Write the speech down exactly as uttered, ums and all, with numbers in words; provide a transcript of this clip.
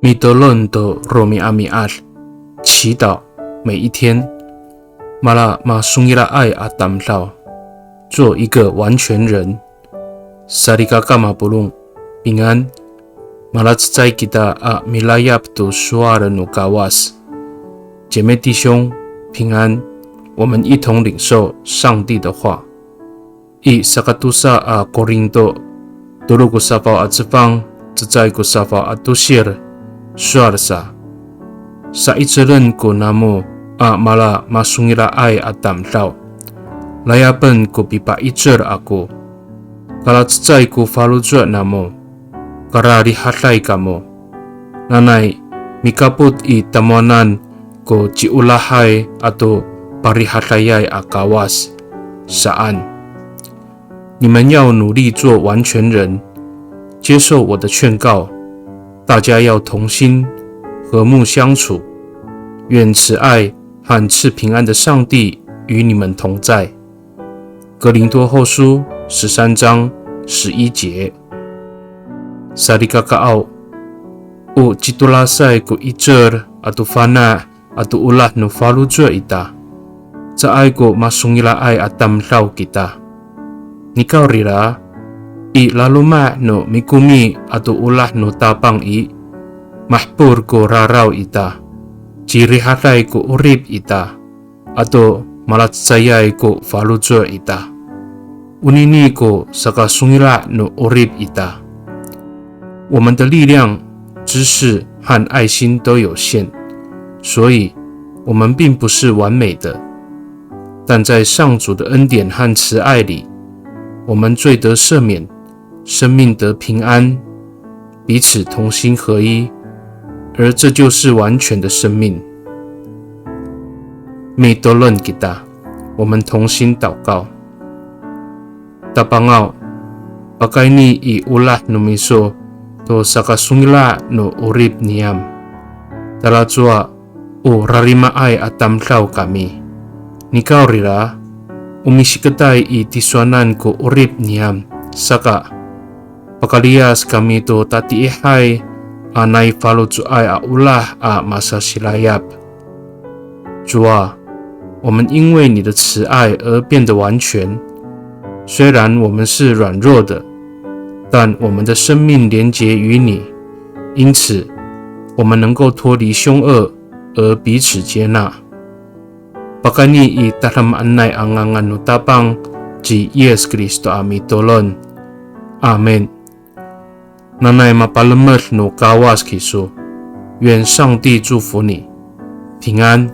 Mitolon to romi'ami'ad, 祈祷每一天。Mala masongila'ay a tamdaw, 做一个完全人。Salikaka mapolong, 平安。Malacecay kita a milayap to sowal no Kawas. 姐妹弟兄，平安。我们一同领受上帝的话。I sakatosa a Korinto, tolo ko safaw a cefang, cecay ko safaw a tosir, sowal sa. Sa'icelen ko namo a mala masongila'ay a tamdaw. Layapen ko pipa'icel ako. Kalacecay ko faloco' namo. Kararihaday kamo. Nanay, mikapot i tamowanan ko ciolahay ato parihadayay a Kawas, saan. 你们要努力做完全人，接受我的劝告，大家要同心，和睦相处。愿慈爱和赐平安的上帝与你们同在。哥林多后书十三章十一节。Salikakaaw, o citolasay ko 'icel ato fana' ato olah no faloco' ita. Caay ko masongila'ay a tamdaw kita. Nikawrira, i laloma' no mikomi ato olah no Tapang i, mahepol ko raraw ita, cirihaday ko 'orip ita, ato malacecayay ko faloco' ita. Onini ko sakasongila' no 'orip ita. 我们的力量、知识和爱心都有限，所以我们并不是完美的。但在上主的恩典和慈爱里，我们罪得赦免，生命得平安，彼此同心合一，而这就是完全的生命。Mitolon kita，我们同心祷告。 Tapangaw, pakayni i olah no miso to sakasongila' no 'orip niyam. Talacowa o rarimaay a tamdaw kami. Nikawrira, o misiketay i tisowanan ko 'orip niyam, saka pakaliyas kami to tatiihay a nai faloco'ay a olah a masasilayap. 主啊，我们因为你的慈爱而变得完全。虽然我们是软弱的，但我们的生命连结于你，因此我们能够脱离凶恶而彼此接纳。Pakayni i tadamaanay a ngangan no Tapang ci Yis Kristo a mitolon. Amin. Nanay mapalemed no Kawas kiso. 愿上帝祝福你，平安。